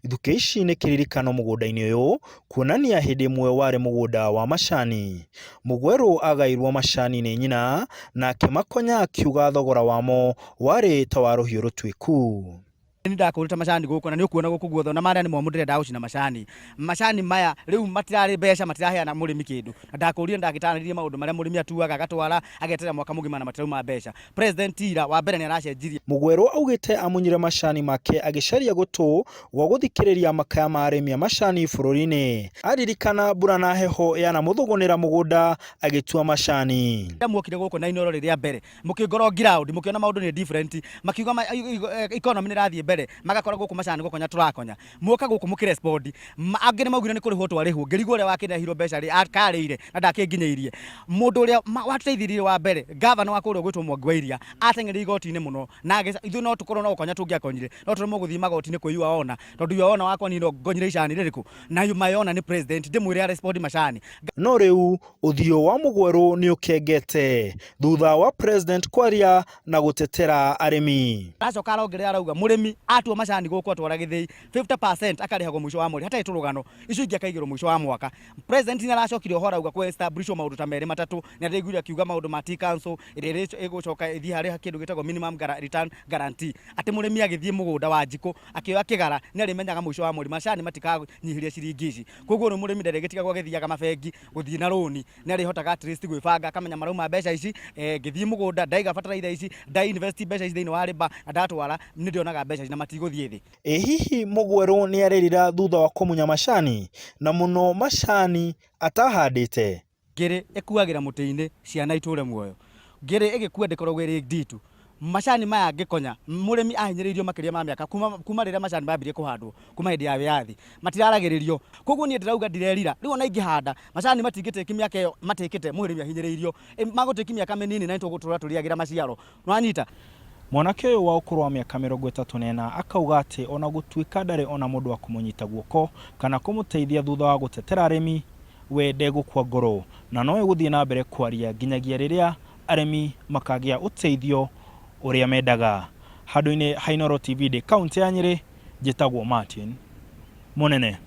Ithukĩ ici nĩ kĩririkano mũgũnda-inĩ ũyũ kuonania hĩndĩ ĩmwe warĩ mũgũnda wa macani. Mũgwerũ agairwo macani nĩ nyina, nake Makonya akiuga thogora wamo warĩ ta wa rũhiũ rũtuĩku. Nĩ ndakũrĩte macani gũkũ na nĩ ũkuona gũkũ guothe ona marĩa nĩ momũ ndĩrenda gũcina macani. Macani maya rĩu matirarĩ mbeca, matiraheana mũrĩmi kĩndũ. Na ndakũrire ndagĩtarĩria maũndũ marĩa mũrĩmi atuaga agatwara ageterera mwaka mũgima na matirauma mbeca. President ira wa mbere nĩ aracenjirie. Mũgwerũ augĩte amunyire macani make agĩcaria gũtũ gwa gũthikĩrĩria makaya ma arĩmi a macani bũrũri-inĩ. Aririkana mbura na heho yanamũthũgũnĩra mũgũnda agĩtua macani. Rĩrĩa muokire gũkũ na Inooro rĩrĩa mbere mũkĩngorwo ground mũkĩona maũndũ nĩ different, makiuga economy nĩ ĩrathiĩ mbere, magakora gũkũ macani gũkonya tũrakonya. Muoka gũkũ mũkĩ respond, angĩ nĩ maugire nĩ kũrĩhwo twarĩhwo, ngĩrigwo ũrĩa wakĩrehirwo mbeca rĩ akarĩire na ndakĩnginyĩirie. Mũndũ ũrĩa watũteithirie wa mbere, ngavana wa kũrĩa ũgwĩtwo Mwangi wa Iria, ateng'erire igoti-inĩ mũno na ithuĩ no tũkorwo no gũkonya tũngĩakonyire, no tũremwo gũthiĩ magoti-inĩ kwĩ Your Honor, tondũ Your Honor wakwa niĩ no ngonyire icani rĩrĩkũ? Na my Honor nĩ president, ndĩmwĩre a respond macani. No rĩu ũthiũ wa Mũgwerũ nĩ ũkengete thutha wa president kwaria na gũtetera arĩmi. Aracoka arongerera arauga mũrĩmi atua macani gũkũ atwara gĩthĩi 50% akarĩhagwo mũico wa mweri hatarĩ tũrũgano, icio ingĩ akaigĩrwo mũico wa mwaka. President nĩ aracokire oho arauga kũ establish maũndũ ta merĩ matatũ, nĩ ndĩraiguire akiuga maũndũ ma tea council ĩrĩa ĩgũcoka ĩthiĩ harĩ kĩndũ gĩtagwo minimum return guarantee, atĩ mũrĩmi agĩthiĩ mũgũnda wa njikũ akĩoya kĩgara nĩ arĩmenyaga mũico wa mweri macani matikanyihĩria ciringi ici. Koguo rĩu mũrĩmi ndarĩgĩtigagwo agĩthiaga mabengi gũthiĩ na rũni, nĩ arĩhotaga at least gwĩbanga akamenya marauma mbeca ici, ngĩthiĩ mũgũnda ndaiga bataraitha ici, nda invest mbeca ici thĩinĩ wa rĩba na ndatwara nĩ ndĩonaga mbeca ici na matigũthiĩ thĩ. Ĩ hihi Mũgwerũ nĩarerira thutha wa kũmunya macani na mũno macani atahandĩte? Ngĩrĩ ĩkuagĩra mũtĩ-inĩ ciana itũre muoyo. Ngĩrĩ ĩgĩkua ndĩkoragwo ĩrĩ nditu. Macani maya ngĩkonya, mũrĩmi ahinyĩrĩirio makĩria ma mĩaka kuma rĩrĩa macani mambirie kũhandwo kuma hĩndĩ ya wĩyathi, matiraragĩrĩrio. Koguo niĩ ndĩrauga ndirerira, rĩu ona ingĩhanda, macani matingĩtĩki mĩaka ĩyo matĩkĩte mũrĩmi ahinyĩrĩirio, magũtĩki mĩaka mĩnini na nĩtũgũtũra tũrĩagĩra maciaro. Nĩwanyita? Mwanake ũyũ wa ũkũrũ wa mĩaka 34 akauga atĩ ona gũtuĩka ndarĩ ona mũndũ wa kũmũnyita guoko kana kũmũteithia thutha wa gũtetera arĩmi, we ndegũkua ngoro na no egũthiĩ na mbere kwaria nginyagia rĩrĩa arĩmi makagĩa ũteithio ũrĩa mendaga. Handũ-inĩ ha Inooro TV ndĩ kauntĩ ya Nyĩrĩ, njĩtagwo Martin Mũnene.